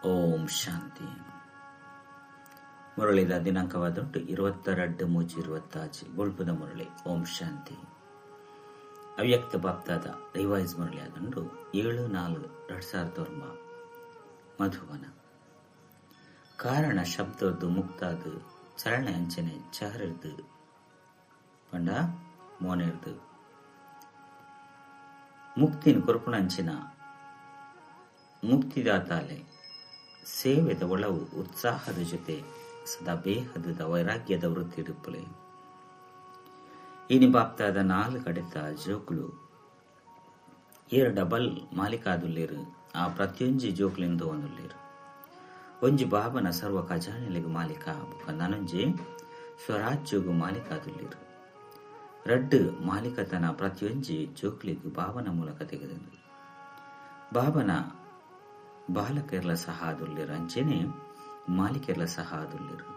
ಓಂ ಶಾಂತಿ. ಮುರಳಿದ ದಿನಾಂಕವಾದುಂಟು 22/3/26 ಬೊಳ್ಪುದ ಮುರಳಿ. ಓಂ ಶಾಂತಿ. ಅವ್ಯಕ್ತ ಬಾಪ್ತಾದ ರಿವೈಸ್ ಮುರಳಿ ಆದುಂಡು 7/4/2009 ಮಧುವನ. ಕಾರಣ ಶಬ್ದದ್ದು ಮುಕ್ತಾದ ಚಲನೆ ಅಂಚನೆ ಚಾರಿರ್ದು ಪಂಡ ಮೋನೆರ್ದು ಮುಕ್ತಿನ ಕೊರಪುಣಂಚಿನ ಮುಕ್ತಿದಾತಾಲೆ ಸೇವೆದ ಒಳವು ಉತ್ಸಾಹದ ಜೊತೆ ಸದಾ ಬೇಹದ ವೈರಾಗ್ಯದ ವೃತ್ತಿ ಇಡುಪ್ಪಲೆ. ಇನಿ ಬಾಪ್ತಾದ ನಾಲ್ಕು ಕಡೆತ ಜೋಕುಲು ಏರು ಡಬಲ್ ಮಾಲಿಕಾದುಲ್ಲೇರು. ಆ ಪ್ರತಿಯೊಂಜಿ ಜೋಕುಲಿಂದ ಒಂದುಲ್ಲೇರು. ಒಂಜಿ ಬಾಬನ ಸರ್ವ ಖಜಾನೆಲಿಗೆ ಮಾಲಿಕ ಬೊಕ್ಕ ನನೊಂಜಿ ಸ್ವರಾಜ್ಯಗು ಮಾಲಿಕಾದುಲ್ಲೇರು. ರಡ್ಡು ಮಾಲೀಕತನ ಪ್ರತಿಯೊಂಜಿ ಜೋಕ್ಲಿಗ್ ಬಾಬನ ಮೂಲಕ ತೆಗೆದಂದು ಬಾಬನ ಬಾಲಕೆರ್ಲ ಸಹ ಆದುಲ್ಲೇರು, ಅಂಚೆನೆ ಮಾಲಿಕೆರ್ಲ ಸಹ ಆದುಲ್ಲೇರು.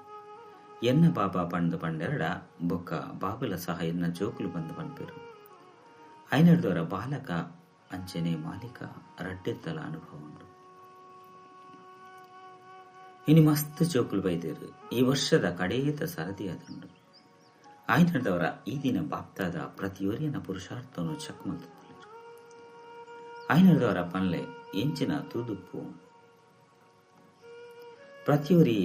ಎನ್ನ ಬಾಬಾ ಪಂದು ಪಂಡೆರಡ ಬೊಕ್ಕ ಬಾಬಲ ಸಹ ಎನ್ನ ಜೋಕುಲು ಬಂದು ಪನ್ಪೇರು. ಐನರ್ದವರ ಬಾಲಕ ಅಂಚೆನೆ ಮಾಲೀಕ ರಡ್ಡೆತ್ತಲ ಅನುಭವ ಉಂಡು. ಇನಿ ಮಸ್ತ್ ಜೋಕುಲು ಬೈದೇರು. ಈ ವರ್ಷದ ಕಡೆಯತ ಸರದಿಯಾದುಂಡು. ಆಯ್ನದವರ ಈ ದಿನ ಬಾಪ್ತಾದ ಪ್ರತಿಯೊರಿಯನ ಪುರುಷಾರ್ಥವನ್ನು ಚೆಕ್ ಮಲ್ತುಲ್ಲೇರು. ಆಯ್ನದವರ ಪನ್ಲೆ ಎಂಚಿನ ತೂದುಪ್ಪು ಪ್ರತಿಯೊರಿ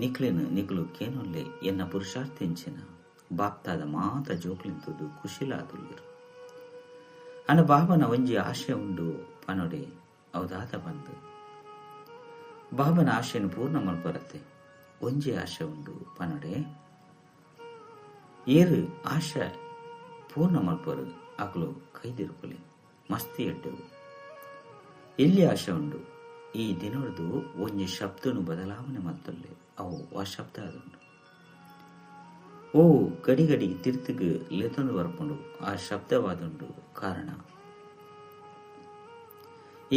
ನಿಕ್ಲೆನು ನಿಕ್ಲು ಕೇನೊಲ್ಲೆ ಎನ್ನ ಪುರುಷಾರ್ಥ ಎಂಚಿನ ಬಾಪ್ತಾದ ಮಾತ ಜೋಕ್ಲಿನ್ ತೂದು ಕುಶಿಲಾದುಲ್ಲೇರು. ಅನ ಬಾಬನ ಒಂಜಿ ಆಶೆ ಉಂಡು ಪನೊಡೆ ಅವದಾದ ಬಂದು ಬಾಬನ ಆಶೆಯನ್ನು ಪೂರ್ಣ ಮಲ್ಪರತ್ತೆ. ಒಂಜಿ ಆಶೆ ಉಂಡು ಪನೊಡೆ ಏರು ಆಶೆ ಪೂರ್ಣ ಮಲ್ಪರು ಅಕಲು ಕೈದಿರುಪಲೆ ಮಸ್ತಿ ಎಡ್ಡೆವು. ಎಲ್ಲಿ ಆಶೆ ಉಂಡು ಈ ದಿನೊಡ್ದು ಒಂಜಿ ಶಬ್ದನು ಬದಲಾವಣೆ ಮಲ್ತೊಲ್ಲೆ ಅವು ಆ ಶಬ್ದ ಅದುಂಡು. ಓ ಗಡಿ ಗಡಿ ತಿರ್ತುಗು ಲೆತೊಂದು ಬರ್ಪುಂಡು ಆ ಶಬ್ದವಾದುಂಡು ಕಾರಣ.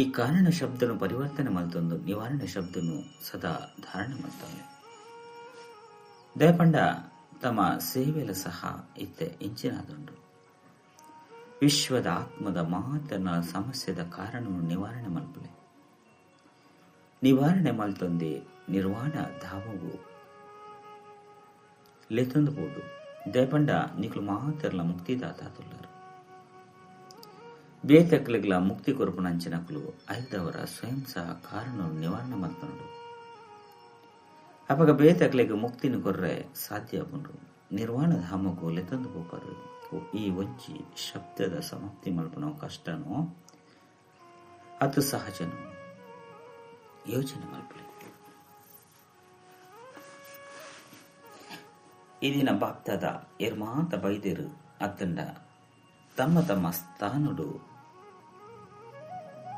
ಈ ಕಾರಣ ಶಬ್ದನು ಪರಿವರ್ತನೆ ಮಲ್ತೊಂದು ನಿವಾರಣೆ ಶಬ್ದನು ಸದಾ ಧಾರಣೆ ಮಲ್ತೊಲ್ಲೆ. ದಯಪಂಡ ತಮ್ಮ ಸೇವೆಲ ಸಹ ಇತ್ತೆ ಇಂಚಿನಾದುಂಡು. ವಿಶ್ವದ ಆತ್ಮದ ಮಾತನ ಸಮಸ್ಯೆದ ಕಾರಣವನ್ನು ನಿವಾರಣೆ ಮಲ್ಪಲೆ. ನಿವಾರಣೆ ಮಲ್ತೊಂದೆ ನಿರ್ವಾಣ ಧಾಮವು ಲೆತೊಂದು ಬೋಡು. ದಯಪಂಡ ನಿಕ್ಲು ಮಾತೆರ್ಲ ಮುಕ್ತಿದಾತಾದುಲ್ಲರು. ಬೇತಕ್ಲೆಗ್ಲ ಮುಕ್ತಿ ಕೊರಪುನಂಚಿನಕ್ಲು ಐದವರ ಸ್ವಯಂ ಸಹ ಕಾರಣವನ್ನು ನಿವಾರಣೆ ಮಲ್ತೊಂಡು. ಅಪಗ ಬೇತಕ್ಲೆಗ್ ಮುಕ್ತಿನ ಕೊರ್ರೆ ಸಾಧ್ಯ ಆಪುಂಡು. ನಿರ್ವಾಣ ಧಾಮಕ್ಕೂ ಲೆತೊಂದು ಪೋಪರು. ಈ ಒಂಜಿ ಶಬ್ದದ ಸಮಾಪ್ತಿ ಮಲ್ಪುನವು ಕಷ್ಟನೋ ಅದು ಸಹಜನೋ ಯೋಚನೆ ಮಲ್ಪಲೆ. ಈ ದಿನ ಬಾಪ್ತಾದ ಎರ್ಮಾತ ಬೈದೇರು ಅತ್ತಂಡ ತಮ್ಮ ತಮ್ಮ ಸ್ಥಾನಡು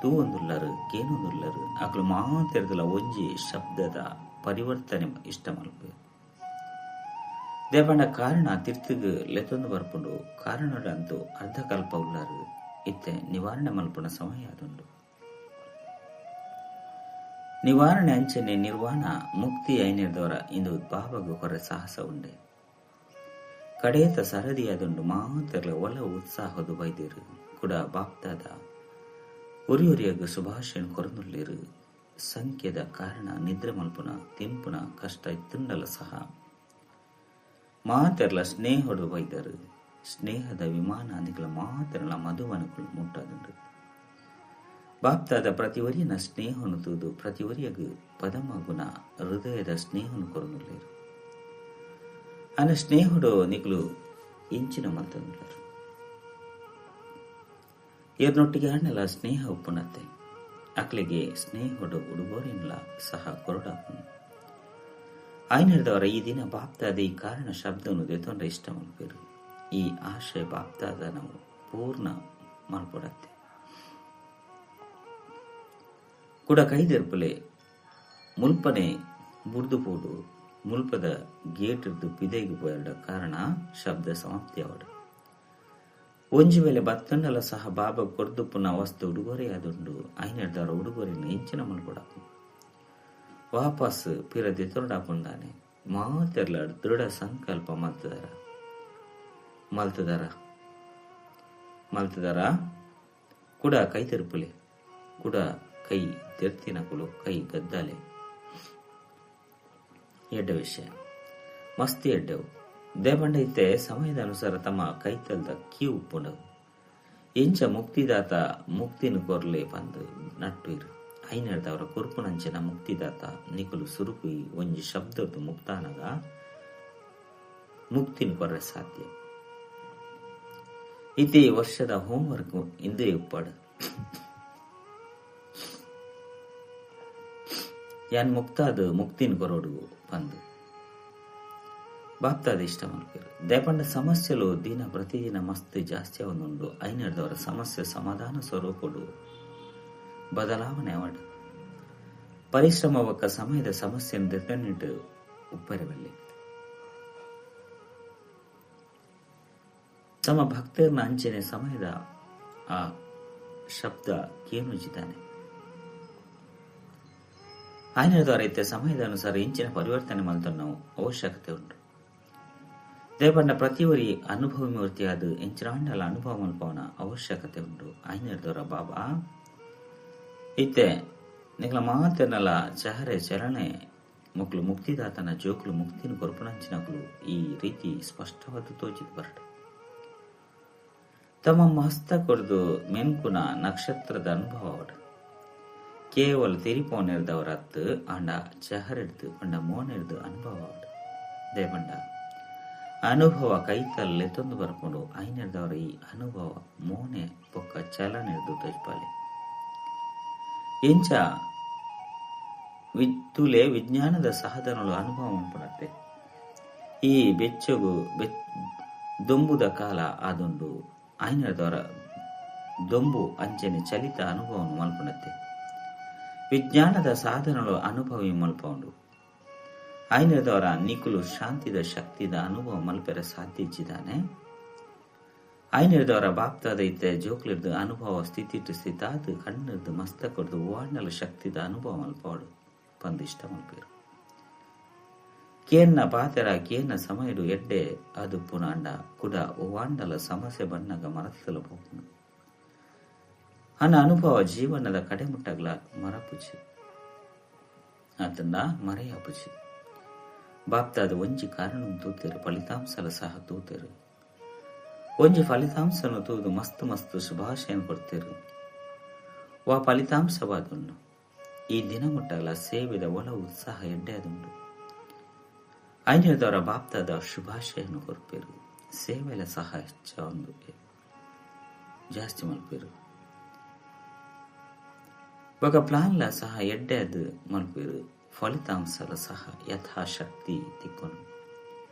ತೂವೊಂದುಲ್ಲರು ಕೇನೊಂದುಲ್ಲರು. ಅಕ್ಲು ಮಾತೆರ್ದಲ ಒಂಜಿ ಶಬ್ದದ ಪರಿವರ್ತನೆ ಇಷ್ಟ ಮಲ್ಪೆ. ದೇಪಂಡ ಕಾರಣ ತಿರ್ತುಗು ಲೆತೊಂದು ಬರ್ಪುಂಡು. ಕಾರಣಡಂತೂ ಅರ್ಧಕಲ್ಪ ಉಳ್ಳಾರು. ಇತ್ತೆ ನಿವಾರಣೆ ಮಲ್ಪುನ ಸಮಯ ಅದುಂಡು. ನಿವಾರಣೆ ಅಂಚನೆ ನಿರ್ವಾಣ ಮುಕ್ತಿ ಐನೆದವರ ಇಂದು ಬಾಬಗು ಕೊರೆ ಸಾಹಸ ಉಂಡೆ. ಕಡೇತ ಸರದಿಯಾದುಂಡು. ಮಾತೆರ್ಲ ಒಲ ಉತ್ಸಾಹದು ಬೈದಿರು. ಕೂಡ ಬಾಪ್ತಾದ ಉರಿಯುರಿಯಾಗ ಸುಭಾಷಣ ಕೊರನುಲ್ಲೇರು. ಸಂಖ್ಯೆದ ಕಾರಣ ನಿದ್ರೆ ಮಲ್ಪುನ ತಿಂಪುನ ಕಷ್ಟ ಇತ್ತುಂಡಲ ಸಹ ಮಾತೆರ್ಲ ಸ್ನೇಹಡು ಬೈದರು. ಸ್ನೇಹದ ವಿಮಾನ ನಿಕಲ ಮಾತೆರ್ಲ ಮಧುವನಗಳು ಮುಟ್ಟಾದುಂಡು. ಬಾಪ್ತಾದ ಪ್ರತಿವರಿಯನ ಸ್ನೇಹನು ತೂದು ಪ್ರತಿವರಿಯಗು ಪದಮಗುಣ ಹೃದಯದ ಸ್ನೇಹನು ಕೊರನುಲ್ಲೇರು. ಅನ ಸ್ನೇಹುಡು ನಿಕಲು ಇಂಚಿನ ಮಲ್ತನುಲ್ಲರು. ಏರ್ನೊಟ್ಟಿಗೆ ಅಣ್ಣಲ ಸ್ನೇಹ ಉಪ್ಪುನತ್ತೆ. ಅಕ್ಲಿಗೆ ಸ್ನೇಹುಡು ಉಡುಗೋರಿನ್ಲ ಸಹ ಕೊರಡಾಪುನು. ಆಯ್ನದವರ ಈ ದಿನ ಬಾಪ್ತಾದ ಈ ಕಾರಣ ಶಬ್ದವನ್ನು ದೆತೊಂಡ ಇಷ್ಟ ಮಲ್ಪೇರು. ಈ ಆಶಯ ಬಾಪ್ತಾದ ನಾವು ಪೂರ್ಣ ಮಲ್ಪೊಡತ್ತೆ. ಕೂಡ ಕೈದೆರ್ಪಲೆ ಮುಲ್ಪನೆ ಬುಡ್ದು ಪೋಡು ಮುಲ್ಪದ ಗೇಟ್ ಪಿದೆಗೆ ಪೋಯಡ ಕಾರಣ ಶಬ್ದ ಸಮಾಪ್ತಿ ಅವಡು. ಒಂಜಿ ವೇಳೆ ಬತ್ತಂಡಲ ಸಹ ಬಾಬಾ ಕೊರ್ದುಪ್ಪುನ ವಸ್ತು ಉಡುಗೊರೆಯಾದುಂಡು. ಐನೆಡ್ದವರ ಉಡುಗೊರೆಯನ್ನು ಎಂಚಿನ ಮಲ್ಪೊಡಾಪು. ವಾಪಸ್ ಪಿರ ದೆತೊರಡಾಪುಂದಾನೆ ಮಾತೆರ್ಲ ದೃಢ ಸಂಕಲ್ಪ ಮಲ್ತದಾರ ಮಲ್ತದಾರ ಮಲ್ತದಾರ ಕೂಡ ಕೈತೆರುಪುಲೆ ಕೂಡ ಕೈ ದೆರ್ತಿನಕುಲು ಕೈ ಗದ್ದಾಲೆ. ಎಡ್ಡೆ ವಿಷಯ ಮಸ್ತಿ ಎಡ್ಡೆವು ದೇಪಂಡ ಇತ್ತೆ ಸಮಯದ ಅನುಸಾರ ತಮ್ಮ ಕೈತಲ್ದ ಕ್ಯೂ ಉಪ್ಪುಂಡವು. ಎಂಚ ಮುಕ್ತಿದಾತ ಮುಕ್ತಿನ ಕೊರ್ಲೆ ಪಂದ್ ನಟ್ಟುಯಿರು ಐನೆಡ್ದವರ ಕೊರ್ಪುನಂಚಿನ ಮುಕ್ತಿದಾತ ನಿಕುಲು ಸುರುಕು ಒಂಜಿ ಶಬ್ದದ್ದು ಮುಕ್ತಾನಗ ಮುಕ್ತಿನ ಕೊರ್ರೆ ಸಾಧ್ಯ. ಇತಿ ವರ್ಷದ ಹೋಮ್ವರ್ಕ್ ಇಂದೇ ಉಪ್ಪಾಡು. ಯಾನ್ ಮುಕ್ತಾದ ಮುಕ್ತಿನ ಕೊರೋಡು ಪಂದು ಬಾಪ್ತಾದ ಇಷ್ಟ ಮಲ್ಪೇರು. ದೇಪಂಡ ಸಮಸ್ಯೆಲು ದಿನ ಪ್ರತಿದಿನ ಮಸ್ತ್ ಜಾಸ್ತಿ ಅವನುಂಡು. ಐನೆಡ್ದವರ ಸಮಸ್ಯೆ ಸಮಾಧಾನ ಸ್ವರೂಪಡು ಬದಲಾವಣೆ ಅವಡು ಪರಿಶ್ರಮ ಒಕ್ಕ ಸಮಯದ ಸಮಸ್ಯೆಯನ್ನು ದೆತ್ತನಿಟ್ಟು ಉಪ್ಪರವಲ್ಲಿ ತಮ್ಮ ಭಕ್ತರನ್ನ ಅಂಚನೆ ಸಮಯದ ಆ ಶಬ್ದ ಕೇನುಜಿದ್ದಾನೆ. ಆಯ್ನದವರ ಇತ್ತೆ ಸಮಯದ ಅನುಸಾರ ಇಂಚಿನ ಪರಿವರ್ತನೆ ಮಲ್ತನ್ನು ಅವಶ್ಯಕತೆ ಉಂಟು. ದೇಪಂಡ ಪ್ರತಿಯೊರಿ ಅನುಭವ ಮೂರ್ತಿಯಾದ ಎಂಚಿನಾಂಡಲ ಅನುಭವ ಮಲ್ಪವನ ಅವಶ್ಯಕತೆ ಉಂಟು. ಆಯ್ನದವರ ಬಾಬಾ ಇತ್ತೆ ನಿಗಳ ಮಾತೆನಲ ಚಹರೆ ಚಲನೆ ಮಕ್ಕಳು ಮುಕ್ತಿದಾತನ ಜೋಕುಲು ಮುಕ್ತಿನ ಕೊರ್ಪುನಂಚಿನಕುಲು ಈ ರೀತಿ ಸ್ಪಷ್ಟವಾದ ತೋಚಿದ ಬರಡು. ತಮ್ಮ ಮಸ್ತ ಕೊರ್ದು ಮೆನ್ಕುನ ನಕ್ಷತ್ರದ ಅನುಭವ ಅವಡು ಕೇವಲ ತಿರಿಪೋನೆರ್ದವರ ಅತ್ತು ಆಂಡ ಚಹರೆಡ್ದು ಪಂಡ ಮೋನೆರ್ದು ಅನುಭವ ಅವಡು. ದೇಪಂಡ ಅನುಭವ ಕೈತಲ್ಲೆ ತೊಂದು ಬರ್ಕೊಂಡು ಐನೆರ್ದವರ ಈ ಅನುಭವ ಮೋನೆ ಪೊಕ್ಕ ಚಲನೆರ್ದು ತೋಜ್ಪಾಲೆ. ಎಂಚ ತುಲೆ ವಿಜ್ಞಾನದ ಸಾಧನಗಳು ಅನುಭವ ಉಂಪುನತ್ತೆ. ಈ ಬೆಚ್ಚಗು ದೊಂಬುದ ಕಾಲ ಆದೊಂದು ಐನದವರ ದೊಂಬು ಅಂಚನೆ ಚಲಿತ ಅನುಭವವನ್ನು ಮಲ್ಪುನತ್ತೆ. ವಿಜ್ಞಾನದ ಸಾಧನಗಳು ಅನುಭವಿ ಮಲ್ಪೌಂಡು. ಐನದವರ ನಿಕುಲು ಶಾಂತಿದ ಶಕ್ತಿದ ಅನುಭವ ಮಲ್ಪೆರ ಸಾಧ್ಯ ಇಚ್ಚಿದ್ದಾನೆ. ಐನದವರ ಬಾಪ್ತಾದ ಇತ್ತೆ ಜೋಕ್ಲಿರ್ದು ಅನುಭವ ಸ್ಥಿತಿಟ್ಟು ಸ್ಥಿತಾದ ಕಣ್ಣಿರ್ದು ಮಸ್ತಕೊರ್ದು ವಾಂಡಲ ಶಕ್ತಿದ ಅನುಭವ ಮಲ್ಪವಡು ಪಂದು ಇಷ್ಟ ಮಲ್ಪೇರು. ಕೇನ್ನ ಪಾತೆರ ಕೇನ್ನ ಸಮಯಡು ಎಡ್ಡೆ ಅದು ಪುನಾಂಡ ಕುಡ ವಾಂಡಲ ಸಮಸ್ಯೆ ಬಣ್ಣಗ ಮರತ್ತಲ ಪೋಪುನು. ಅನ್ನ ಅನುಭವ ಜೀವನದ ಕಡೆಮುಟ್ಟಗ್ಲ ಮರಪುಚಿ ಆತಂಡ ಮರೆಯಾಪುಚಿ. ಬಾಪ್ತಾದ ಒಂಜಿ ಕಾರಣ ತೂತೇರು ಫಲಿತಾಂಶಲ ಸಹ ತೂತೇರು. ಒಂಜಿ ಫಲಿತಾಂಶನು ತೂದು ಮಸ್ತ್ ಮಸ್ತ್ ಶುಭಾಶಯನ ಕೊಡ್ತೇರು. ವಾ ಫಲಿತಾಂಶವಾದುಂಡು ಈ ದಿನ ಮುಟ್ಟಗಲ ಸೇವೆದ ಒಲ ಉತ್ಸಾಹ ಎಡ್ಡೆ ಅದುಂಡು. ಐನದವರ ಬಾಪ್ತಾದ ಶುಭಾಶಯನು ಕೊರ್ಪೇರು. ಸೇವೆಲ ಸಹ ಹೆಚ್ಚ ಒಂದು ಜಾಸ್ತಿ ಮಲ್ಪೇರು. ಬೊಕ ಪ್ಲಾನ್ಲ ಸಹ ಎಡ್ಡೆ ಅದು ಮಲ್ಪೇರು. ಫಲಿತಾಂಶಲ ಸಹ ಯಥಾಶಕ್ತಿ ತಿಕ್ಕೊನು.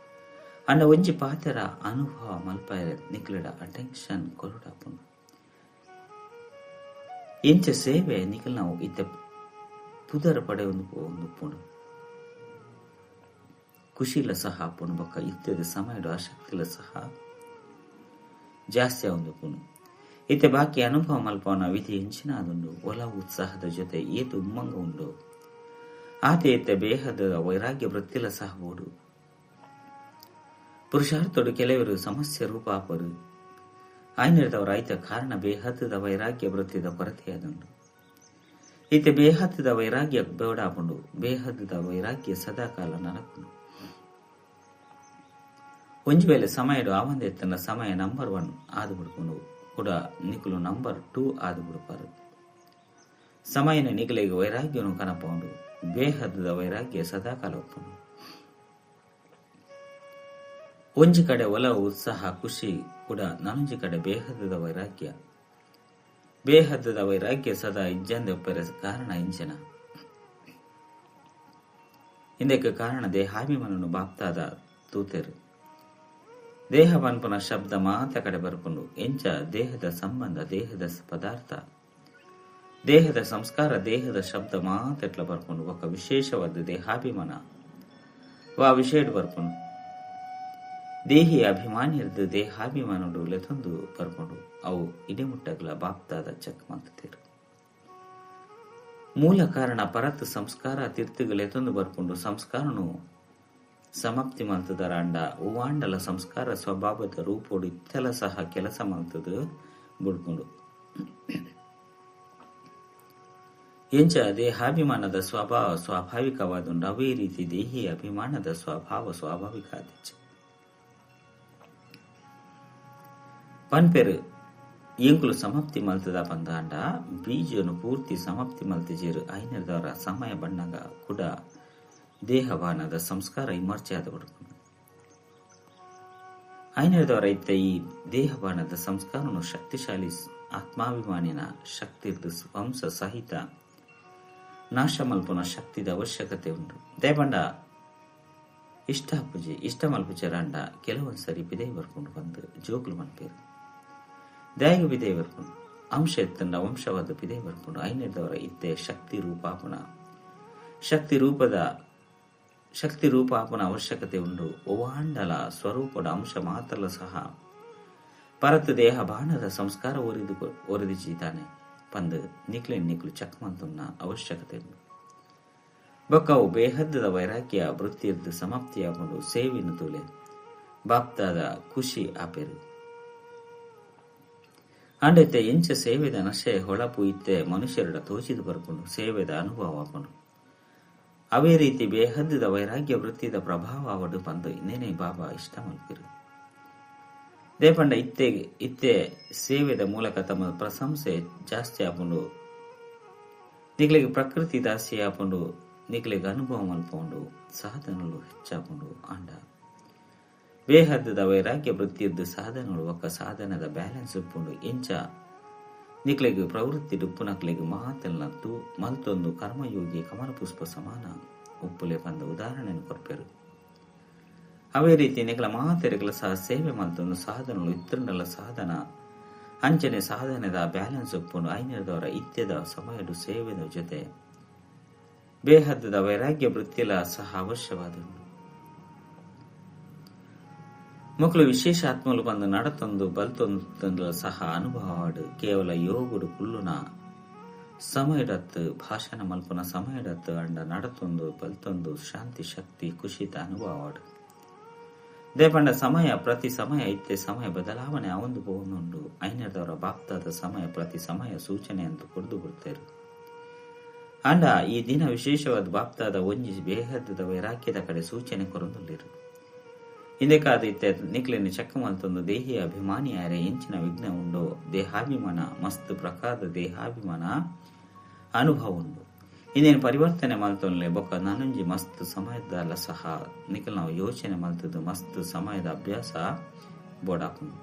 ಅಂಡ ಒಂಜಿ ಪಾತೆರ ಅನುಭವ ಮಲ್ಪಾಯರೆ ನಿಕ್ಲೆಡ ಅಟೆನ್ಷನ್ ಕೊರಡಾಪುಂಡು. ಇಂಚ ಸೇವೆ ನಿಕಲ್ ನಾವು ಇತ್ತ ಪುದರ ಪಡೆ ಒಂದು ಪೋಂಡು ಖುಷಿಲ ಸಹ ಆಪುಂಡು. ಬೊಕ್ಕ ಇತ್ತದ ಸಮಯಡು ಆಸಕ್ತಿಲ ಸಹ ಜಾಸ್ತಿ ಒಂದು ಪುಣು. ಇತ್ತೆ ಬಾಕಿ ಅನುಭವ ಮಲ್ಪವನ ವಿಧಿ ಎಂಚಿನ ಅದುಂಡು. ಒಲ ಉತ್ಸಾಹದ ಜೊತೆ ಏತು ಉಮ್ಮಂಗ ಉಂಡು. ಆತೆ ಇತ್ತೆ ಬೇಹದ ವೈರಾಗ್ಯ ವೃತ್ತಿಲ ಸಹ ಬೋಡು. ಪುರುಷಾರ್ಥೋಡು ಕೆಲವರು ಸಮಸ್ಯೆ ರೂಪ ಆಪರು. ಆಯ್ನಿರ್ದವರ ಆಯ್ತ ಕಾರಣ ಬೇಹದ್ದದ ವೈರಾಗ್ಯ ವೃತ್ತಿದ ಕೊರತೆಯಾದುಂಡು. ಇತ್ತೆ ಬೇಹದ್ದದ ವೈರಾಗ್ಯ ಬೇಡಾಪುಂಡು. ಬೇಹದ್ದದ ವೈರಾಗ್ಯ ಸದಾಕಾಲ ನಡಪುಂಡು. ಒಂಜಿ ವೇಳೆ ಸಮಯಡು ಆವಂದೆತ್ತನ ಸಮಯ ನಂಬರ್ 1 ಆದು ಬಿಡ್ಕೊಂಡು ಕೂಡ ನಿಕುಲು ನಂಬರ್ 2 ಆದು ಬಿಡ್ಪಾರು. ಸಮಯನ ನಿಕಲಿಗೆ ವೈರಾಗ್ಯನು ಕನಪೌಂಡು. ಬೇಹದ್ದದ ವೈರಾಗ್ಯ ಸದಾಕಾಲ ಒಪ್ಪುಂಡು. ಒಂಜಿ ಕಡೆ ಒಲ ಉತ್ಸಾಹ ಖುಷಿ ಕೂಡ ನಾನೊಂಜಿ ಕಡೆ ಬೇಹದ್ದದ ವೈರಾಗ್ಯ. ಬೇಹದ್ದದ ವೈರಾಗ್ಯ ಸದಾ ಇಜ್ಜಂದೆ ಒಪ್ಪೆರ ಕಾರಣ ಇಂಚನ. ಇಂದಕ್ಕೆ ಕಾರಣ ದೇಹಾಭಿಮಾನನು ಬಾಪ್ತಾದ ತೂತೆರು. ದೇಹ ಪನ್ಪುನ ಶಬ್ದ ಮಾತ ಕಡೆ ಬರ್ಪುಂಡು. ಎಂಚ ದೇಹದ ಸಂಬಂಧ, ದೇಹದ ಪದಾರ್ಥ, ದೇಹದ ಸಂಸ್ಕಾರ, ದೇಹದ ಶಬ್ದ ಮಾತೆಟ್ಲ ಬರ್ಪುಂಡು. ఒక ವಿಶೇಷವಾದ ದೇಹಾಭಿಮಾನ ವಾ ವಿಷಯಡ್ ಬರ್ಪುಂಡು. ದೇಹಿ ಅಭಿಮಾನಿರ್ದು ದೇಹಾಭಿಮಾನಡು ಲೆತೊಂದು ಬರ್ಪುಂಡು. ಅವು ಇಡೆಮುಟ್ಟಗ್ಲ ಬಾಪ್ತಾದ ಚೆಕ್ ಮಂತೀರು. ಮೂಲ ಕಾರಣ ಪರತ್ ಸಂಸ್ಕಾರ ತೀರ್ಥಗಳು ಎತ್ತೊಂದು ಬರ್ಪುಂಡು. ಸಂಸ್ಕಾರನು ಸಮಾಪ್ತಿ ಮಲ್ತದರ ಅಂಡ ಹೂವಾಂಡಲ ಸಂಸ್ಕಾರ ಸ್ವಭಾವದ ರೂಪೋಡು ಇತ್ತೆಲ ಸಹ ಕೆಲಸ ಮಲ್ತದ ಬುಡ್ಕೊಂಡು. ಎಂಚ ದೇಹಾಭಿಮಾನದ ಸ್ವಭಾವ ಸ್ವಾಭಾವಿಕವಾದುಂಡು ಅವೇ ರೀತಿ ದೇಹಿ ಅಭಿಮಾನದ ಸ್ವಭಾವ ಸ್ವಾಭಾವಿಕ ಆದಿಚ್ಚ ಪನ್ಪೆರು ಎಂಕುಲು ಸಮಾಪ್ತಿ ಮಲ್ತದ ಪಂದಾಂಡ ಬೀಜನು ಪೂರ್ತಿ ಸಮಾಪ್ತಿ ಮಲ್ತಿಜೇರು ಐನದವರ ಸಮಯ ಬಣ್ಣಗ ಕೂಡ ದೇಹವಾನದ ಸಂಸ್ಕಾರ ಇಮರ್ಚೆ ಆದ ಬಡ್ಕೊಂಡು ಐನದವರ ಇತ್ತ ಈ ದೇಹವಾನದ ಸಂಸ್ಕಾರನು ಶಕ್ತಿಶಾಲಿ ಆತ್ಮಾಭಿಮಾನಿನ ಶಕ್ತಿ ವಂಶ ಸಹಿತ ನಾಶ ಮಲ್ಪುನ ಶಕ್ತಿದ ಅವಶ್ಯಕತೆ ಉಂಟು. ದೇಬಂಡ ಇಷ್ಟ ಪೂಜೆ ಇಷ್ಟ ಮಲ್ಪುಚರಾಂಡ ಕೆಲವೊಂದು ಸರಿ ಬಿದೆ ಬರ್ಕೊಂಡು ಬಂದು ಜೋಗುಲು ಮನ್ಪೇರು ದಾಯಿಗೆ ಬಿದೆ ಬರ್ಕೊಂಡು ಅಂಶ ಎತ್ತಂಡ ವಂಶವಾದ ಬಿದೆ ಬರ್ಕೊಂಡು ಐನದವರ ಇತ್ತೆ ಶಕ್ತಿ ರೂಪಾಪನ ಶಕ್ತಿ ರೂಪಾಪನ ಅವಶ್ಯಕತೆ ಉಂಟು. ಒವಾಂಡಲ ಸ್ವರೂಪದ ಅಂಶ ಮಾತ್ರಲ ಸಹ ಪರತ್ ದೇಹ ಬಾಣದ ಸಂಸ್ಕಾರ ಒರಿದಿದ್ದಾನೆ ಪಂದು ನಿಕ್ಲೆ ನಿಕ್ಲು ಚಕ್ಮಂತನ್ನ ಅವಶ್ಯಕತೆ ಉಂಟು. ಬೊಕ್ಕವು ಬೇಹದ್ದದ ವೈರಾಗ್ಯ ವೃತ್ತಿಯದ್ದು ಸಮಾಪ್ತಿಯಾಗೊಂಡು ಸೇವಿನ ತುಲೆ ಬಾಪ್ತಾದ ಖುಷಿ ಆಪೇರು. ಅಂಡೈತೆ ಎಂಚ ಸೇವೆದ ನಶೆ ಹೊಳಪು ಇತ್ತೆ ಮನುಷ್ಯರಡ ತೋಚಿದು ಬರ್ಕೊಂಡು ಸೇವೆದ ಅನುಭವ ಆಪುಂಡು. ಅವೇ ರೀತಿ ಬೇಹದ್ದದ ವೈರಾಗ್ಯ ವೃತ್ತಿದ ಪ್ರಭಾವ ಅವಡು ಬಂದು ಇನ್ನೇನೆ ಬಾಬಾ ಇಷ್ಟ ಮಲ್ಪಿರು. ದೇಪಂಡ ಇತ್ತೆ ಇತ್ತೆ ಸೇವೆದ ಮೂಲಕ ತಮ್ಮ ಪ್ರಶಂಸೆ ಜಾಸ್ತಿ ಆಪುಂಡು. ನಿಕ್ಲೆಗೆ ಪ್ರಕೃತಿ ದಾಸಿ ಆಪುಂಡು. ನಿಕ್ಲೆಗೆ ಅನುಭವ ಮಲ್ಪುಂಡು ಸಾಧನಗಳು ಹೆಚ್ಚಾಪುಂಡು. ಆಂಡ ಬೇಹದ್ದದ ವೈರಾಗ್ಯ ವೃತ್ತಿಯದ್ದು ಸಾಧನಗಳು ಒಕ್ಕ ಸಾಧನದ ಬ್ಯಾಲೆನ್ಸ್ ಉಪ್ಪುಂಡು. ಎಂಚ ನಿಕ್ಲೆಗೆ ಪ್ರವೃತ್ತಿ ಡುಪ್ಪುನಕ್ಲೆಗೆ ಮಾತೆಲ್ಲ ತೂ ಮಲ್ತೊಂದು ಕರ್ಮಯೋಗಿ ಕಮಲಪುಷ್ಪ ಸಮಾನ ಉಪ್ಪುಲೆ ಬಂದ ಉದಾಹರಣೆಯನ್ನು ಕೊರ್ಪೆರು. ಅವೇ ರೀತಿ ನಿಕಲ ಮಾತೆರೆಗಳ ಸಹ ಸೇವೆ ಮಲ್ತೊಂದು ಸಾಧನಗಳು ಇತ್ತಂಡಲ ಸಾಧನ ಅಂಚನೆ ಸಾಧನದ ಬ್ಯಾಲೆನ್ಸ್ ಉಪ್ಪುಂಡು. ಐನದವರ ಇತ್ಯದ ಸಮಯಡು ಸೇವೆದ ಜೊತೆ ಬೇಹದ್ದದ ವೈರಾಗ್ಯ ವೃತ್ತಿಲ ಸಹ ಅವಶ್ಯವಾದ. ಮಕ್ಕಳು ವಿಶೇಷ ಆತ್ಮಲು ಬಂದು ನಡತೊಂದು ಬಲ್ತೊಂದು ಸಹ ಅನುಭವವಾಡು. ಕೇವಲ ಯೋಗುಡು ಕುಲ್ಲುನ ಸಮಯಡತ್ತು ಭಾಷಣ ಮಲ್ಪುನ ಸಮಯಡತ್ತು ಅಂಡ ನಡತೊಂದು ಬಲ್ತೊಂದು ಶಾಂತಿ ಶಕ್ತಿ ಖುಷಿತ ಅನುಭವವಾಡು. ದೇಪಂಡ ಸಮಯ ಪ್ರತಿ ಸಮಯ ಇತ್ತೆ ಸಮಯ ಬದಲಾವಣೆ ಅವಂದು ಪೋನುಂಡು. ಐನದವರ ಬಾಪ್ತಾದ ಸಮಯ ಪ್ರತಿ ಸಮಯ ಸೂಚನೆ ಅಂತ ಕೊಡ್ದು ಬಿಡ್ತಾರೆ. ಅಂಡ ಈ ದಿನ ವಿಶೇಷವಾದ ಬಾಪ್ತಾದ ಒಂಜಿ ಬೇಹದ್ದದ ವೈರಾಗ್ಯದ ಕಡೆ ಸೂಚನೆ ಕೊರೊಂದುಲ್ಲಿರು. ಹಿಂದೆಕಾದ ಇತ್ತೆ ನಿಕ್ಲೆನ್ ಚಕ್ಕಮಲ್ತೊಂದು ದೇಹಿ ಅಭಿಮಾನಿ ಆರೆ ಎಂಚಿನ ವಿಘ್ನ ಉಂಡು. ದೇಹಾಭಿಮಾನ ಮಸ್ತ್ ಪ್ರಕಾರದ ದೇಹಾಭಿಮಾನ ಅನುಭವ ಉಂಡು. ಇನ್ನೇನು ಪರಿವರ್ತನೆ ಮಲ್ತೊನ್ಲೆ ಬೊಕ್ಕ ನಾನೊಂಜಿ ಮಸ್ತ್ ಸಮಯದಲ್ಲ ಸಹ ನಿಖಲ್ ನಾವು ಯೋಚನೆ ಮಲ್ತದ್ದು ಮಸ್ತ್ ಸಮಯದ ಅಭ್ಯಾಸ ಬೋಡಾಪುಂಡು.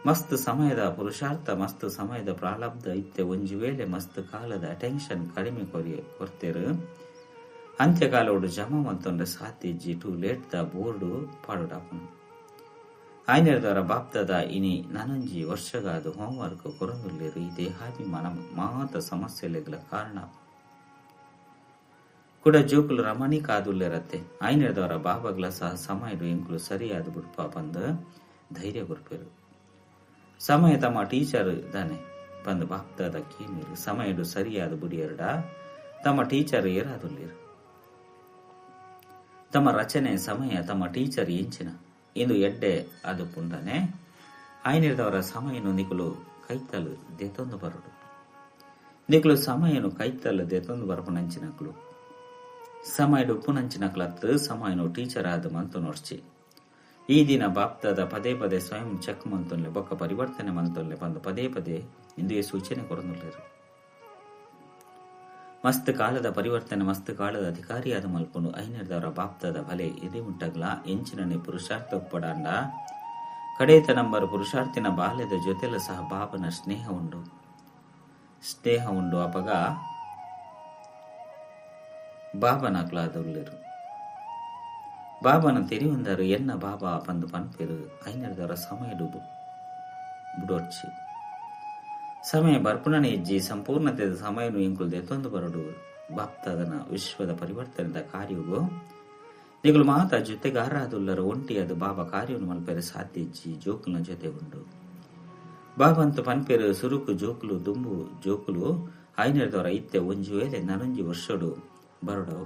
ಮಸ್ತ್ ಸಮಯದ ಪುರುಷಾರ್ಥ ಮಸ್ತ್ ಸಮಯದ ಪ್ರಾರಬ್ಧ ಇತ್ತೆ ಒಂಜಿ ವೇಳೆ ಮಸ್ತ್ ಕಾಲದ ಅಟೆನ್ಷನ್ ಕಡಿಮೆ ಕೊರ್ತೇರು. ಅಂತ್ಯಕಾಲೋಡು ಜಮಾ ಮಲ್ತೊಂಡ್ರೆ ಸಾತಿ G to late the board ಪಾಡೋಡಾಪುಂಡು. ಆಯ್ನದವರ ಬಾಪ್ತದ ಇನಿ ನಾನೊಂಜಿ ವರ್ಷಗಾದ ಹೋಮ್ವರ್ಕ್ ಕೊರೊಂದುಲ್ಲೆರ್. ಈ ದೇಹಾಭಿಮಾನ ಮಾತ ಸಮಸ್ಯೆಲೆಗಳ ಕಾರಣ ಕೂಡ ಜೋಕುಲು ರಮಣಿ ಕಾದುಲ್ಲೆರತ್ತೆ. ಆಯ್ನದವರ ಬಾಬಾಗ್ಲ ಸಹ ಸಮಯಡು ಎಂಕುಲು ಸರಿಯಾದ ಬುಡ್ಪ ಬಂದು ಧೈರ್ಯ ಕೊರ್ಪೆರು. ಸಮಯ ತಮ್ಮ ಟೀಚರ್ ದಾನೆ ಬಂದು ಬಾಪ್ತದ ಕೇನಿರು. ಸಮಯಡು ಸರಿಯಾದ ಬುಡಿಯರಡ ತಮ್ಮ ಟೀಚರ್ ಏರಾದುಲ್ಲೇರು. ತಮ್ಮ ರಚನೆ ಸಮಯ ತಮ್ಮ ಟೀಚರ್ ಎಂಚಿನ ಇಂದು ಎಡ್ಡೆ ಅದು ಪುಂಡನೆ. ಆಯ್ನಿರ್ದವರ ಸಮಯನು ನಿಕುಲು ಕೈತಲು ದೆತೊಂದು ಬರಡು. ನಿಕುಲು ಸಮಯನು ಕೈತಲು ದೆತೊಂದು ಬರಪುನಂಚಿನಕ್ಲು ಸಮಯಡು ಉಪ್ಪುನಂಚಿನಕ್ಲತ್ತು ಸಮಯನು ಟೀಚರ್ ಆದ ಮಂತು ನೋಡ್ಚಿ. ಈ ದಿನ ಬಾಪ್ತದ ಪದೇ ಪದೇ ಸ್ವಯಂ ಚೆಕ್ ಮಂತೊನ್ಲೆ ಬೊಕ್ಕ ಪರಿವರ್ತನೆ ಮಂತೊನ್ಲೆ ಬಂದು ಪದೇ ಪದೇ ಇಂದುವೆ ಸೂಚನೆ ಕೊರೊಂದುಲ್ಲೆರು. ಮಸ್ತ್ ಕಾಲದ ಪರಿವರ್ತನೆ ಮಸ್ತ್ ಕಾಲದ ಅಧಿಕಾರಿಯಾದ ಮಲ್ಪುಂಡು. ಐನರ್ದವರ ಬಾಪ್ತದ ಬಲೆ ಎದೆ ಉಂಟಗ್ಲ ಎಂಚಿನನೆ ಪುರುಷಾರ್ಥ ಒಪ್ಪಡಾಂಡ ಕಡೇತ ನಂಬರ್ ಪುರುಷಾರ್ಥಿನ ಬಾಲ್ಯದ ಜೊತೆಲ ಸಹ ಬಾಬನ ಸ್ನೇಹ ಉಂಡು. ಸ್ನೇಹ ಉಂಡು ಅಪಗ ಬಾಬನ ಕ್ಲಾದುಲ್ಲೆರು. ಬಾಬನ ತೆರಿವಂದರು ಎನ್ನ ಬಾಬಾ ಪಂದು ಪನ್ಪೆರು. ಐನರ್ದವರ ಸಮಯಡು ಬುಡೋಡ್ಚಿ ಸಮಯ ಬರ್ಪುಣನೆ ಹೆಜ್ಜಿ ಸಂಪೂರ್ಣತೆದ ಸಮಯನು ಎಂಕುಲು ದೆತ್ತೊಂದು ಬರಡು. ಬಾಪ್ತದನ ವಿಶ್ವದ ಪರಿವರ್ತನೆದ ಕಾರ್ಯವು ನಿಗುಲು ಮಾತ ಜೊತೆಗಾರಾದುಲ್ಲರು ಒಂಟಿ ಅದು ಬಾಬಾ ಕಾರ್ಯವನ್ನು ಮಲ್ಪೆರೆ ಸಾಧ್ಯ ಇಜ್ಜಿ ಜೋಕುಲ್ನ ಜೊತೆ ಉಂಡು. ಬಾಬಂತು ಪನ್ಪೆರು ಸುರುಕು ಜೋಕುಲು ದುಂಬು ಜೋಕುಲು ಐನರ್ದವರ ಇತ್ತೆ ಒಂಜಿ ವೇಳೆ ನನೊಂಜಿ ವರ್ಷಡು ಬರಡವು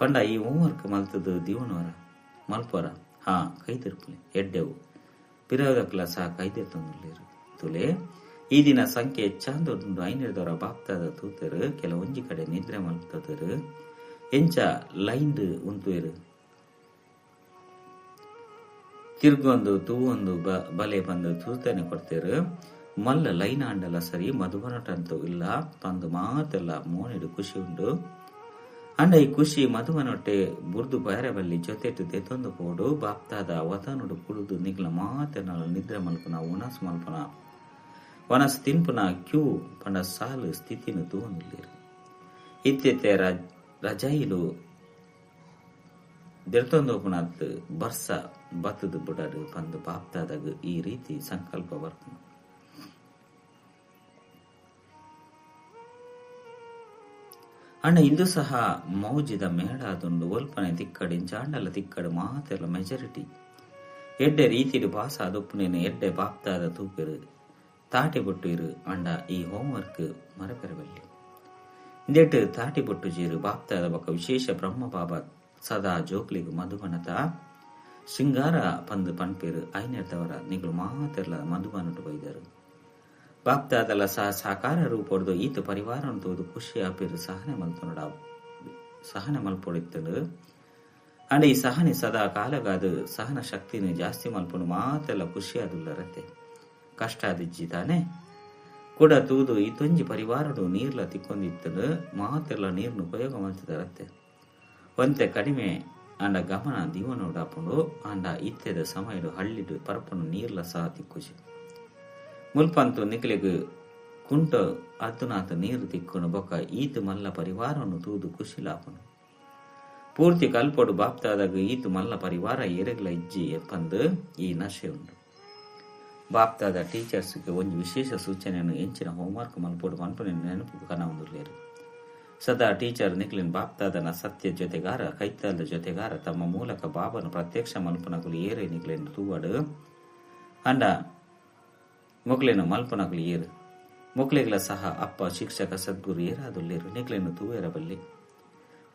ಪಂಡ ಈ ಹೋಮ್ವರ್ಕ್ ಮಲ್ತದು ದಿವನವರ ಮಲ್ಪರ ಹಾ ಕೈ ತಿರುಪುಲೆ ಎಡ್ಡೆವು ಪಿರವದಕ್ಲ ಸಹ ಕೈ ತುಲೆ ಈ ದಿನ ಸಂಖ್ಯೆ ಹೆಚ್ಚಾಂದು ಐನರ್ದವರ ಬಾಪ್ತಾದ ತೂತೆರು ಕೆಲವೊಂಜಿ ಕಡೆ ನಿದ್ರೆ ಮಲ್ತದರು ಎಂಚ ಲೈನ್ ಉಂತುವೆರು ತಿರ್ಗೊಂದು ತೂವೊಂದು ಬಲೆ ಬಂದು ತೂತನೆ ಕೊಡ್ತೇರು ಮಲ್ಲ ಲೈನ್ ಆಂಡಲ ಸರಿ ಮಧುಬನಟಂತೂ ಇಲ್ಲ ಪಂದು ಮಾತೆಲ್ಲ ಮೋನಿಡು ಖುಷಿ ಉಂಡು ಅಂಡ ಈ ಖುಷಿ ಮಧುವನೊಟ್ಟೆ ಬುರ್ದು ಬಯರೆ ಬಲ್ಲಿ ಜೊತೆಟು ದೆತೊಂದು ಪೋಡು ಬಾಪ್ತಾದ ವತನುಡು ಕುಡುದು ನಿಗ್ಲ ಮಾತೆನಲ ನಿದ್ರೆ ಮಲ್ಪುನ ಉಣಸ್ ಮಲ್ಪುನ ವನಸ್ ತಿನ್ಪುನ ಕ್ಯೂ ಪಂಡ ಸಾಲು ಸ್ಥಿತಿನು ತೂವೊಂದುಲ್ಲೆರ್ ಇತ್ತೆತ್ತೆ ರಜಾಯಿಲು ದೆರ್ತೊಂದು ಬರ್ಸ ಬತ್ತದ ಬುಡಡು ಪಂದು ಬಾಪ್ತಾದಾಗ ಈ ರೀತಿ ಸಂಕಲ್ಪ ಬರ್ಪುಂಡು. ಅಣ್ಣ ಇಂದು ಸಹ ಮೌಜಿದ ಮೇಳಾದುಂಡು ಒಲ್ಪನೆ ತಿಕ್ಕಡು ಇಂಚಾಂಡಲ ತಿಕ್ಕಡು ಮಾತೆಲ್ಲ ಮೆಜಾರಿಟಿ ಎಡ್ಡೆ ರೀತಿಡು ಪಾಸ ಅದೊಪ್ಪುನೇನು ಎಡ್ಡೆ ಬಾಪ್ತಾದ ತೂಪೆರು ತಾಟಿ ಬೊಟ್ಟು ಇರು ಅಂಡ ಈ ಹೋಮ್ವರ್ಕ್ ಮರಪೆರಬಲ್ಲಿ ಇಂದೆಟ್ಟು ತಾಟಿ ಬೊಟ್ಟು ಜೀರು ಬಾಪ್ತಾದ ಬೊಕ್ಕ ವಿಶೇಷ ಬ್ರಹ್ಮ ಬಾಬಾ ಸದಾ ಜೋಕ್ಲಿಗ್ ಮಧುಬನತ ಶೃಂಗಾರ ಪಂದು ಪನ್ಪೇರು ಐನೆರ್ತವರ ನಿಗಳು ಮಾತೆಲ್ಲ ಮಧುಬನಟು ಬೈದರು ಬಾಪ್ತಾದಲ ಸಹ ಸಾಕಾರ ರೂಪೊಡ್ದು ಈತ ಪರಿವಾರನು ತೋದು ಖುಷಿ ಆಪಿರು ಸಹನೆ ಮಲ್ತೊನಡ ಸಹನೆ ಮಲ್ಪೊಡಿತ್ತನು ಅಂಡ ಈ ಸಹನೆ ಸದಾ ಕಾಲಗಾದು ಸಹನ ಶಕ್ತಿನ ಜಾಸ್ತಿ ಮಲ್ಪೊಂಡು ಮಾತೆಲ್ಲ ಖುಷಿ ಆದುಲ್ಲರತ್ತೆ ಕಷ್ಟ ಆದಿಜ್ಜಿ ತಾನೆ ಕೂಡ ತೂದು ಈತೊಂಜಿ ಪರಿವಾರಡು ನೀರ್ಲ ತಿಕ್ಕೊಂದಿತ್ತನು ಮಾತೆಲ್ಲ ನೀರ್ನ ಉಪಯೋಗ ಮಲ್ತದರತ್ತೆ ಒಂತೆ ಕಡಿಮೆ ಅಂಡ ಗಮನ ದೀವನೋಡಾಪುಂಡು ಅಂಡ ಇತ್ತೆದ ಸಮಯಡು ಹಳ್ಳಿಡು ಪರಪುನು ನೀರ್ಲ ಸಹ ತಿಕ್ಕುಜಿ ಮುಲ್ಪಂತು ನಿಕ್ಲೆಗ್ ಕುಂಟ ಅತ್ತುನಾತ ನೀರು ತಿಕ್ಕುನು ಬೊಕ್ಕ ಈತು ಮಲ್ಲ ಪರಿವಾರವನ್ನು ತೂದು ಖುಷಿಲಾಪುನು ಪೂರ್ತಿ ಕಲ್ಪೊಡು ಬಾಪ್ತಾದಾಗ ಈತು ಮಲ್ಲ ಪರಿವಾರ ಏರೆಗ್ಲ ಇಜ್ಜಿ ಪಂದು ಈ ನಶೆ ಉಂಡು. ಬಾಪ್ತಾದ ಟೀಚರ್ಸ್ಗೆ ಒಂಜಿ ವಿಶೇಷ ಸೂಚನೆಯನ್ನು ಎಂಚಿನ ಹೋಮ್ವರ್ಕ್ ಮಲ್ಪೊಡು ಮನ್ಪುನ ನೆನಪು ಕನವೊಂದುಲ್ಲೆರ್. ಸದಾ ಟೀಚರ್ ನಿಕ್ಲಿನ್ ಬಾಪ್ತಾದನ ಸತ್ಯ ಜೊತೆಗಾರ ಕೈತಲ್ದ ಜೊತೆಗಾರ ತಮ್ಮ ಮೂಲಕ ಬಾಬನು ಪ್ರತ್ಯಕ್ಷ ಮಲ್ಪುನಕುಲು ಏರೆ ನಿಕ್ಲೆನ್ ತೂವಡು ಅಂಡ ಮೊಕ್ಲೆನು ಮಲ್ಪುನಕುಲು ಏರು ಮೊಕ್ಲೆಗ್ಲ ಸಹ ಅಪ್ಪ ಶಿಕ್ಷಕ ಸದ್ಗುರು ಏರಾದುಲ್ಲೇರು ನಿಕ್ಲೆನು ತೂವೇರಬಲ್ಲಿ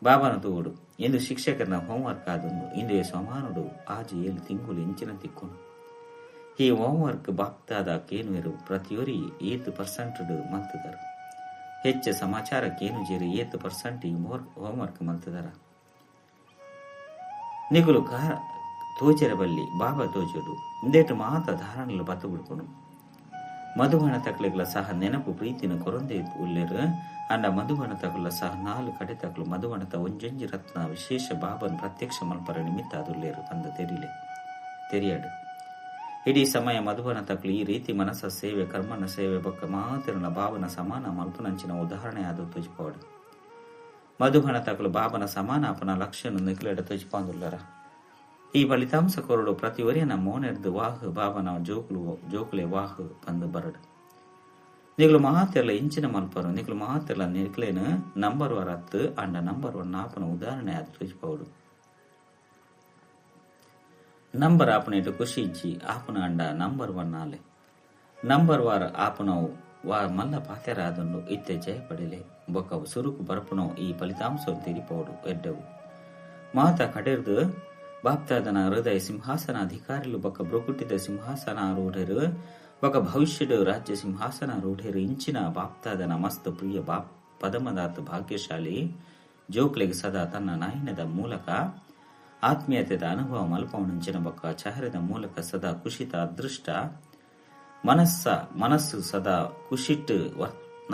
ಬಾಬನ ತೂವಡು ಇಂದು ಶಿಕ್ಷಕರನ ಹೋಮ್ವರ್ಕ್ ಆದೊಂದು ಇಂದು ಸಮಾನುಡು ಆಜಿ ಏಳು ತಿಂಗಳು ಇಂಚಿನ ತಿಕ್ಕೊನು ಈ ಹೋಮ್ವರ್ಕ್ ಬಾಪ್ತಾದ ಕೇನುವೆರು ಪ್ರತಿಯೊರಿ ಏತು ಪರ್ಸೆಂಟ್ ಮಲ್ತದರು ಹೆಚ್ಚು ಸಮಾಚಾರ ಕೇನು ಜೇರು ಏತು ಪರ್ಸೆಂಟ್ ಈ ಹೋಮ್ವರ್ಕ್ ಮಲ್ತದರ ನಿಗುಲು ಕಾರ ತೋಚರಬಲ್ಲಿ ಬಾಬಾ ತೋಚಡು ಇಂದೇಟು ಮಾತ ಧಾರಣಲು ಬತ್ತು ಬಿಡ್ಕೊನು ಮಧುಬಣ ತಕ್ಲೆಗ್ಲ ಸಹ ನೆನಪು ಪ್ರೀತಿನ ಕೊರಂದೆ ಉಲ್ಲೇರು ಅಂಡ ಮಧುಬಣ ತಕುಲ ಸಹ ನಾಲು ಕಡೆ ತಕಲು ಮಧುಬಣತ ಒಂಜೊಂಜಿ ರತ್ನ ವಿಶೇಷ ಬಾಬನ್ ಪ್ರತ್ಯಕ್ಷ ಮಲ್ಪರ ನಿಮಿತ್ತ ಅದುಲ್ಲೇರು ಅಂದ ತೆರಿಲೆ ತೆರಿಯಾಡು. ಇಡೀ ಸಮಯ ಮಧುಬನ ತಕಲು ಈ ರೀತಿ ಮನಸ್ಸ ಸೇವೆ ಕರ್ಮನ ಸೇವೆ ಬೊಕ್ಕ ಮಾತಿರನ ಬಾಬನ ಸಮಾನ ಮಲ್ಪನಂಚಿನ ಉದಾಹರಣೆ ಆದ ತುಜಿಪಾಡು. ಮಧುಬನ ತಕಲು ಬಾಬನ ಸಮಾನ ಅಪನ ಲಕ್ಷ್ಯನು ನಿಕ್ಲೆಡ ತುಜಿಪಾಂದುಲ್ಲರ. ಈ ಫಲಿತಾಂಶ ಕೊರಡು ಪ್ರತಿ ಒರಿಯನ ಮೋನೆರ್ದು ವಾಹ್ ಬಾಬನ ಜೋಕುಲು ಜೋಕುಲೆ ವಾಹ್ ಬಂದು ಬರಡು. ನಿಗಳು ಮಾತೆಲ್ಲ ಇಂಚಿನ ಮಲ್ಪರು ನಿಗಳು ಮಾತೆಲ್ಲ ನಿಕ್ಲೇನು ನಂಬರ್ ವರ್ ಹತ್ತು ಅಂಡ ನಂಬರ್ ಒನ್ ಆಪನ ಉದಾಹರಣೆ ಆದ ತುಜಿಪಾಡು. ನಂಬರ್ ಆಪನೇಟು ಖುಷಿ ಇಜ್ಜಿ ಆಪನ ಅಂಡ ನಂಬರ್ ಒನ್ ಆಲೆ ನಂಬರ್ ವಾರ್ ಆಪನವು ವಾ ಮಲ್ಲ ಪಾತೆರ ಆದೊಂಡು ಇತ್ತೆ ಜಯ ಪಡೆಲೆ ಬೊಕ್ಕವು ಸುರುಕು ಬರಪುನವು ಈ ಫಲಿತಾಂಶ ತೆರಿಪೋಡು ಎಡ್ಡವು ಮಾತ ಕಡೆರ್ದು ಬಾಪ್ತಾದನ ಹೃದಯ ಸಿಂಹಾಸನ ಅಧಿಕಾರಿಲು ಬೊಕ್ಕ ಬ್ರೊಕುಟಿದ ಸಿಂಹಾಸನ ರೂಢರು ಬೊಕ್ಕ ಭವಿಷ್ಯಡು ರಾಜ್ಯ ಸಿಂಹಾಸನ ರೂಢರು ಇಂಚಿನ ಬಾಪ್ತಾದನ ಮಸ್ತ್ ಪ್ರಿಯ ಬಾಪ್ ಪದಮದಾತ್ ಭಾಗ್ಯಶಾಲಿ ಜೋಕ್ಲೆಗ್ ಸದಾ ತನ್ನ ನಾಯನದ ಮೂಲಕ ಆತ್ಮೀಯತೆದ ಅನುಭವ ಮಲ್ಪವನಂಚಿನ ಬೊಕ್ಕ ಚಹರೆದ ಮೂಲಕ ಸದಾ ಕುಶಿತ ಅದೃಷ್ಟ ಮನಸ್ಸು ಸದಾ ಕುಶಿಟ್ಟು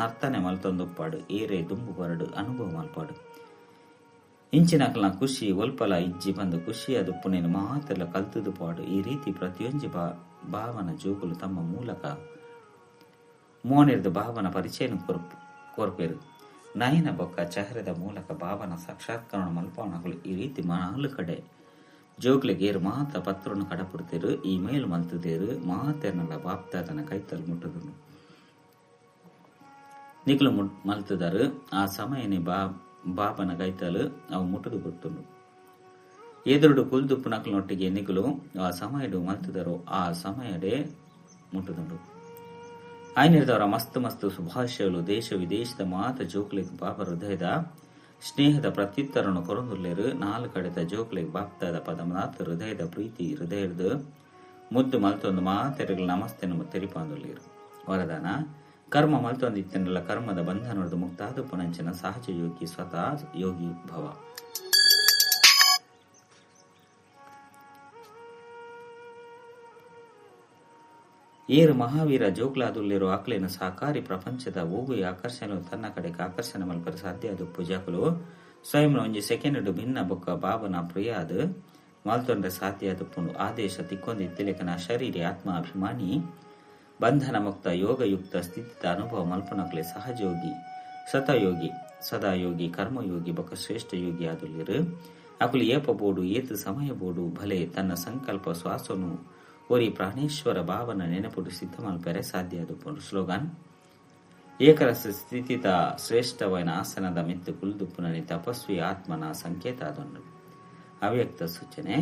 ನರ್ತನೆ ಮಲ್ತೊಂದುಪ್ಪಾಡು ಏರೆ ದುಂಬು ಬರಡು ಅನುಭವ ಮಲ್ಪಾಡು ಇಂಚಿನಕಲ್ನ ಖುಷಿ ಒಲ್ಪಲ ಇಜ್ಜಿ ಬಂದು ಖುಷಿ ಅದು ಮಾತೆಲ್ಲ ಕಲ್ತುದು ಪಾಡು. ಈ ರೀತಿ ಪ್ರತಿಯೊಂಜಿ ಭಾವನ ಜೋಕುಲು ತಮ್ಮ ಮೂಲಕ ಮೋನಿರ್ದ ಭಾವನ ಪರಿಚಯನ ಕೋರ್ಪೇರು ನಯನ ಬೊಕ್ಕ ಚಹರೆದ ಮೂಲಕ ಭಾವನ ಸಾಕ್ಷಾತ್ಕರಣ ಮಲ್ಪವನಗಳು ಈ ರೀತಿ ನಾಲ್ಕು ಕಡೆ ಜೋಕ್ಲೆಗೇರು ಮಾತ ಪತ್ರವನ್ನು ಕಡಪುಡ್ತೇರು ಈ ಮೇಲ್ ಮಲ್ತದೇರು ಮಾತೆರ್ನಲ್ಲ ಬಾಪ್ತಾದನ ಕೈತಲ್ ಮುಟ್ಟದನು ನಿಕ್ಲು ಮಲ್ತದಾರು ಆ ಸಮಯನೇ ಬಾಬನ ಕೈತಲು ಅವು ಮುಟ್ಟದು ಗೊತ್ತುಂಡು ಎದುರುಡು ಕುಲ್ದುಪ್ಪು ನಕ್ಲನೊಟ್ಟಿಗೆ ನಿಗುಲು ಆ ಸಮಯಡು ಮಲ್ತದರೋ ಆ ಸಮಯಡೇ ಮುಟ್ಟುದುಂಡು. ಆಯ್ನಿರ್ದವರ ಮಸ್ತ್ ಮಸ್ತ್ ಶುಭಾಶಯಗಳು ದೇಶ ವಿದೇಶದ ಮಾತ ಜೋಕ್ಲೆಗ್ ಬಾಬ ಹೃದಯದ ಸ್ನೇಹದ ಪ್ರತ್ಯುತ್ತರನು ಕೊರೊಂದುಲ್ಲೆರ್ ನಾಲ್ ಕಡೆತ ಜೋಕ್ಲೆಗ್ ಬಾಪ್ತಾದ ಪದಮನಾಥ ಹೃದಯದ ಪ್ರೀತಿ ಹೃದಯದ ಮುದ್ದು ಮಲ್ತೊಂದು ಮಾತೆರೆಗಳ ನಮಸ್ತೆನು ತೆರಿಪಾಂದುಲ್ಲೇರು. ವರದಾನ ಕರ್ಮ ಮಲ್ತೊಂದಿತ್ತಿನಲ್ಲ ಕರ್ಮದ ಬಂಧನದ ಮುಕ್ತಾದ ಪುನಂಚನ ಸಹಜ ಯೋಗಿ ಸ್ವತಃ ಯೋಗಿ ಭವ. ಏರು ಮಹಾವೀರ ಜೋಗ್ಲಾದುಲ್ಲಿರೋ ಆಕ್ಲೇನ ಸಹಕಾರಿ ಪ್ರಪಂಚದ ಓವು ಆಕರ್ಷಣೆ ತನ್ನ ಕಡೆಗೆ ಆಕರ್ಷಣೆ ಮಲ್ಪರೆ ಸಾಧ್ಯ ಅದು ಪೂಜಾಕುಲು ಸ್ವಯಂ ಒಂಜಿ ಸೆಕೆಂಡ್ ಭಿನ್ನ ಬೊಕ್ಕ ಬಾಬನ ಪ್ರಿಯಾದ ಮಲ್ತೊಂಡ್ರೆ ಸಾಧ್ಯ ಅದು ಆದೇಶ ತಿಕ್ಕೊಂದಿತ್ತಿಲೆಕನ ಶರೀರಿ ಆತ್ಮ ಅಭಿಮಾನಿ ಬಂಧನ ಮುಕ್ತ ಯೋಗಯುಕ್ತ ಸ್ಥಿತಿತ ಅನುಭವ ಮಲ್ಪನಕ್ಲೆ ಸಹಜೋಗಿ ಸತಯೋಗಿ ಸದಾಯೋಗಿ ಕರ್ಮಯೋಗಿ ಬೊಕ್ಕ ಶ್ರೇಷ್ಠ ಯೋಗಿ ಆದುಲ್ಲಿರು ಅಕುಲು ಏಪ ಬೋಡು ಏತು ಸಮಯ ಬೋಡು ಭಲೆ ತನ್ನ ಸಂಕಲ್ಪ ಶ್ವಾಸನು ಒರಿ ಪ್ರಾಣೇಶ್ವರ ಭಾವನ ನೆನಪುಡು ಸಿದ್ಧ ಮಲ್ಪೆರೆ ಸಾಧ್ಯ ಅದು ಸ್ಲೋಗನ್ ಏಕರಸ ಸ್ಥಿತಿತ ಶ್ರೇಷ್ಠವೈನ ಆಸನದ ಮಿತ್ತು ಕುಲ್ದುಪ್ಪುನನಿ ತಪಸ್ವಿ ಆತ್ಮನ ಸಂಕೇತ ಅದೊಂದು. ಅವ್ಯಕ್ತ ಸೂಚನೆ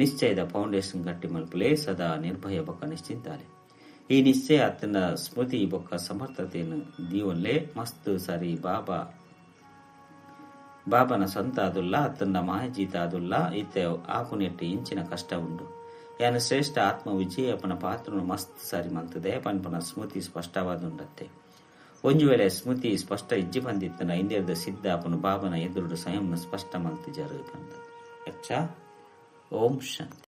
ನಿಶ್ಚಯದ ಫೌಂಡೇಶನ್ ಗಟ್ಟಿ ಮಲ್ಪಲೆ ಸದಾ ನಿರ್ಭಯ ಬೊಕ್ಕ ನಿಶ್ಚಿಂತಾಲೆ. ಈ ನಿಶ್ಚಯ ಅತ್ತನ ಸ್ಮೃತಿ ಬೊಕ್ಕ ಸಮರ್ಥತೆಯನ್ನು ದೀವನ್ಲೆ ಮಸ್ತ್ ಸರಿ ಬಾಬಾ ಬಾಬನ ಸ್ವಂತ ಅದುಲ್ಲ ಅತ್ತನ್ನ ಮಾಯಜೀತ ಅದುಲ್ಲ ಇತ್ತೆ ಆಪುನೆಟ್ಟು ಇಂಚಿನ ಕಷ್ಟ ಉಂಡು. ಯಾನ ಶ್ರೇಷ್ಠ ಆತ್ಮ ವಿಜಯಪ್ಪನ ಪಾತ್ರನು ಮಸ್ತ್ ಸಾರಿ ಮಲ್ತದೆ ಪನ್ಪನ ಸ್ಮೃತಿ ಸ್ಪಷ್ಟವಾದುಂಡತ್ತೆ. ಒಂಜು ವೇಳೆ ಸ್ಮೃತಿ ಸ್ಪಷ್ಟ ಇಜ್ಜಿ ಬಂದಿತ್ತನ ಇಂದಿರದ ಸಿದ್ಧ ಅಪನು ಬಾಬನ ಎದುರುಡು ಸ್ವಯಂನ ಸ್ಪಷ್ಟ ಮಲ್ತಿಜರು ಬಂದ. ಅಚ್ಚಾ, ಓಂ ಶಾಂತಿ.